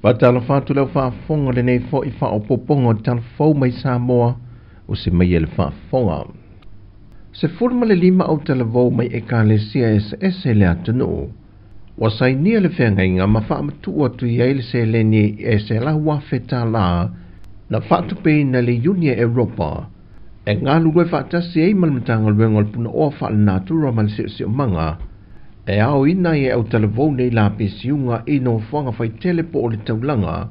Faatalofa atu le au faafofoga i lenei foi faaopoopoga o le Talafou mai Samoa o se mai e le faafofoga. 15 autalavou mai ekalesia eseese i le atunuu ua sainia le feagaiga ma faamatuu atu i ai le seleni e $100,000 na faatupeina e le Iuni a Europa e galulue faatasi ai ma le Matagaluega o le Punaoa Faalenatura ma le Siosiomaga e aoina ai e autalavou nei lapisiuga i nofoaga faitele po o le taulaga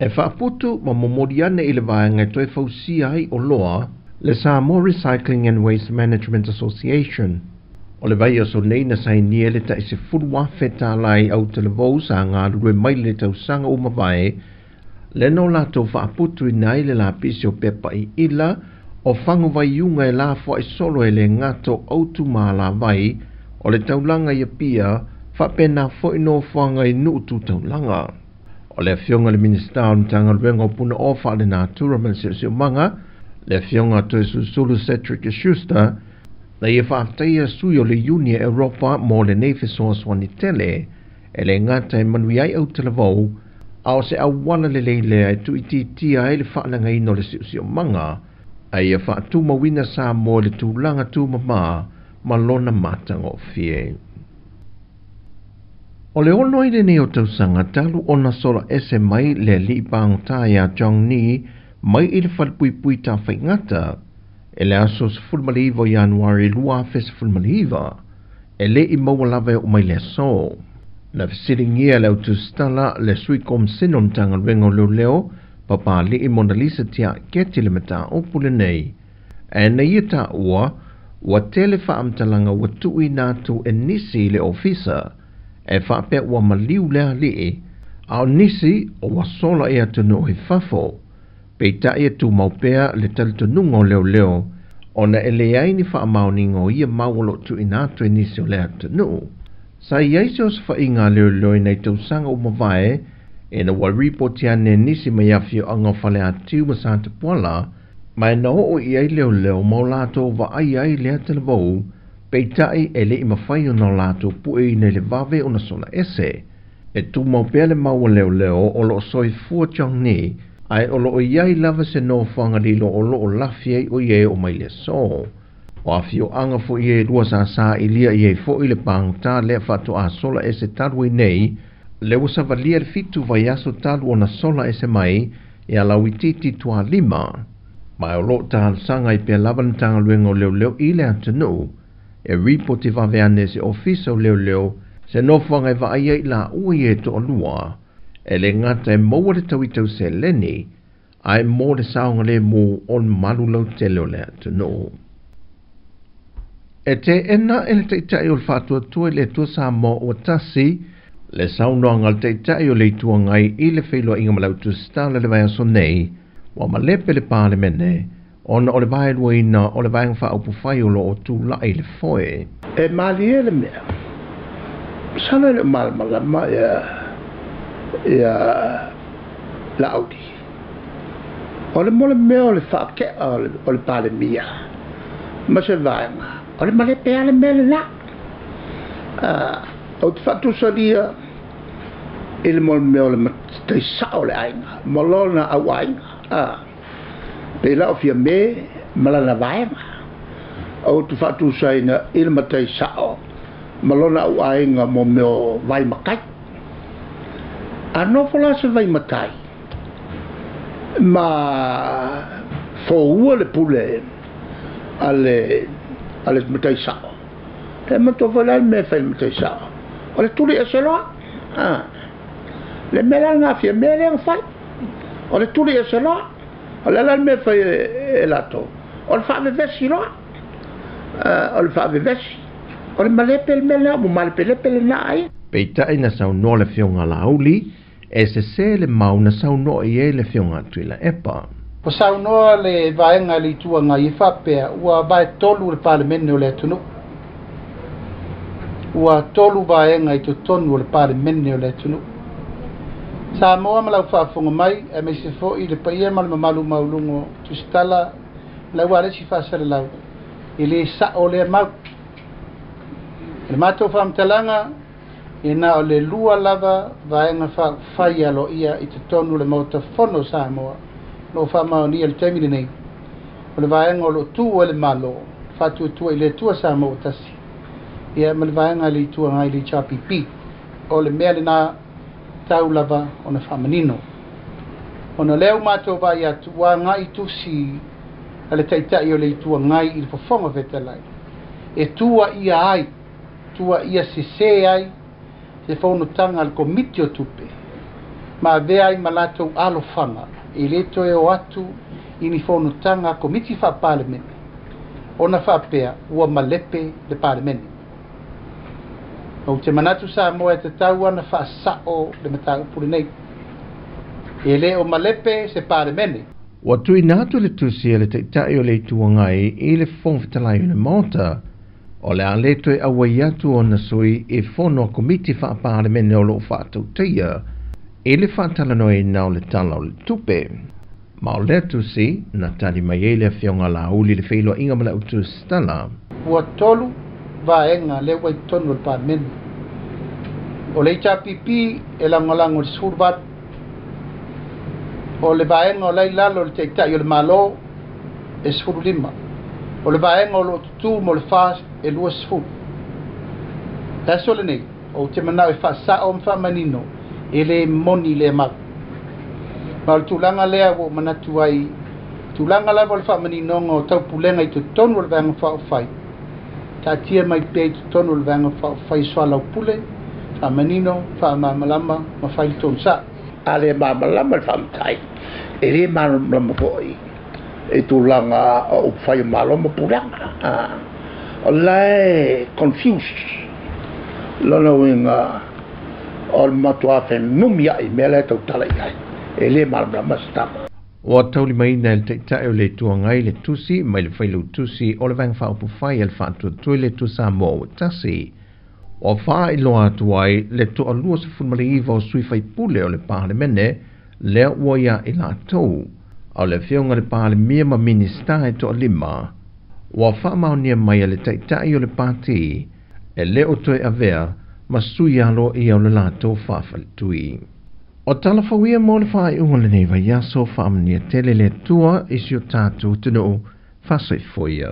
e faaputu ma momoli ane i le vaega e toe fausia ai oloa le Samoa Recycling and Waste Management Association. O le vaiaso nei na sainia le tai $10,000 i autalavou sa galulue mai le tausaga ua mavae lena o latou faaputuina ai le lapisi o pepa iila o fagu vaiuga e lafoai solo e le gata o autu ma alavai o le taulaga i Apia faapena foi nofoaga i nuu tu taulaga. O le afioga i le Minisita o le Matagaluega o Punaoa Faalenatura ma le Siosiomaga, le afioga Toeolesulusulu Cedric Schuster, na ia faafetaia sui o le Iuni a Europa mo lenei fesoasoani tele e le gata e manuia ai autalavou a o se auala lelei lea e tuuitiitia ai le faaleagaina o le siosiomaga a ia faatumauina Samoa i le tulaga tumamā ma lona matagofie. O le 6 ai lenei o tausaga talu ona sola ese mai le alii pagota ia Chong Nee mai i le falepuipui tafaigata e le aso 19 o Ianuari 2019 e le i maua lava e oo mai le aso. Na fesiligia le autusitala le sui komisene o le Matagaluega o Leoleo Papali'i Monalisa Tiaaketi le mataupu lenei. Ae na ia taua ua tele faamatalaga ua tuuina atu e nisi i le ofisa e faapea ua maliu le alii a o nisi o ua sola i atunuu i fafo. Peitai e tumau pea le talitonuga o leoleo ona e leai ni faamaoniga o ia mau o loo tuuina atu e nisi o le atunuu. Sa i ai se osofaiga a leoleo i nai tausaga ua mavae ina ua ripoti ane e nisi mai afioaga o Faleatiu ma Satapuala ma e na oo i ai leoleo ma o latou vaaia ai lea talavou, peitai e le i mafai ona o latou pueina i le vave ona sola ese. E tumau pea le mau a leoleo o loo soifua Chong Nee ae o loo i ai lava se nofoaga lilo o loo lafi ai o ia e oo mai le aso. O afioaga foi ia e lua sa sailia i ai foi le pagota lea faatoa sola ese talu ai nei, le ua savalia le 7 vaiaso talu ona sola ese mai ia Lauitiiti Tualima. Ma o loo talosaga ai pea lava le Matagaluega o Leoleo i le atunuu e ripoti vave ane se ofisa o leoleo se nofoaga e vaaia ai laua ia e toalua e le gata e maua le tauitau seleni ae mo le saogalemu o le mamalu lautele o le atunuu. E teena e le Taitai o le Faatuatua i le Atua Samoa ua tasi le saunoaga a le Taitai o le Itu Agai i le feiloaiga ma le autusitala i le vaiaso nei ua malepe le Palemene ona o le vaeluaina o le vaega faaupufai o loo tulai i le foe. E malie le mea, masalo e le o malamalama ia Laauli. O le mo le mea o le faakea o le Palemia ma se vaega, o le malepe lava le mea lena. Ou te faatusalia i le mo le mea o le mataisao o le aiga ma lona auaiga. Pe la o fia me ma lana vaega. Ou te faatusaina i le mataisao ma lona auaiga mo mea o vai matai. A nofo la se vai matai ma foua le pule a le mataisao. Le manatua foi la le mea e fai i le mataisao. O le tuli ese loa. Le mea la lena fia mea lea na fai. O le tuli ese loa. O le ala le mea fai e latou. O le faavevesi loa. O le faavevesi. O le malepe le mea lena, ua malepelepe lena ai. Peitai na saunoa le afioga a Laauli e sese le mau na saunoa i ai le afioga a Tuilaepa. Ua saunoa le vaega i le Itu Agai e faapea ua vaetolu le Palemene o le atunuu. Ua tolu vaega i totonu o le Palemene o le atunuu. Samoa ma lau faafofoga mai, aemaise foi le paia ma le mamalu maualuga o Tusitala ma le aualesi faasalalau, e le sao lea mau. O le matou faamatalaga, E na o le lua lava vaega faaufai aloaia i totonu o le Maota Fono o Samoa o loo faamaonia i le taimi lenei. O le vaega o loo tu ai le Malo faatuatua i le Atua Samoa ua tasi, ia ma le vaega a le Itu Agai le HRPP. O le mea lena tau lava ona faamanino. Ona o lea ua matou vaai atu ua agai tusi a le Taitai o le Itu Agai i le Fofoga Fetalai e tuuaia ai, tuuaia sesē ai se fonotaga a le Komiti o Tupe ma avea ai ma latou alofaga e lē toe o atu i ni fonotaga a Komiti Faa-Palemene ona faapea ua malepe le Palemene. Ou te manatu Samoa e tatau ona faasa'o le mataupu lenei. E lē o malepe se Palemene. Ua tuuina atu le tusi a le Taitai o le Itu Agai i le Fofoga Fetalai o le Maota, o le a le toe auai atu ona sui i fono a Komiti Faa-Palemene o lo o faatautaia i le faatalanoaina o le Tala o le Tupe. Ma o lea tusi na tali mai ai le Afioga Laauli i le feiloaiga ma le au tusitala. Ua tolu vaega lea ua i totonu o le Palemene. O le HRPP e lagolago i le 18. O le vaega o la i lalo o le Taitai o le Malo e 15. O le vaega o loo tutū mo le FAST e 20. Le aso lenei, ou te manao e faasao ma faamanino e lē moni lea mau. Ma o le tulaga lea ua ou manatu ai, tulaga lava o le faamaninoga o taupulega i totonu o le Vaega Faaupufai, taatia mai pea i totonu o le Vaega Faaupufai soalaupule, faamanino, faamalamalama ma fai le tonu sao. A le malamalama le faamatai, e le malamalama foi i tulaga o upufai o Malo ma pulega. O la e confuse lona uiga o le matua fenumiai i mea la e tautala i ai. E le malamalama se tama. Ua taulimaina e le Taitai o le Itu Agai le tusi mai le Failautusi o le Vaega Faaupufai a le Faatuatua i le Atua Samoa ua Tasi. Ua faailoa atu ai le toalua 19 o sui faipule o le Palemene lea ua ia i latou, a o le Afioga i le Palemia ma Minisita e toalima. Ua faamaonia mai e le Taitai o le Pati e le o toe avea ma sui aloaia o le latou faafaletui. O tala fou ia mo le faaiuga o lenei vaiaso, faamanuia tele le Atua i si o tatou atunuu. Faasoifua ia.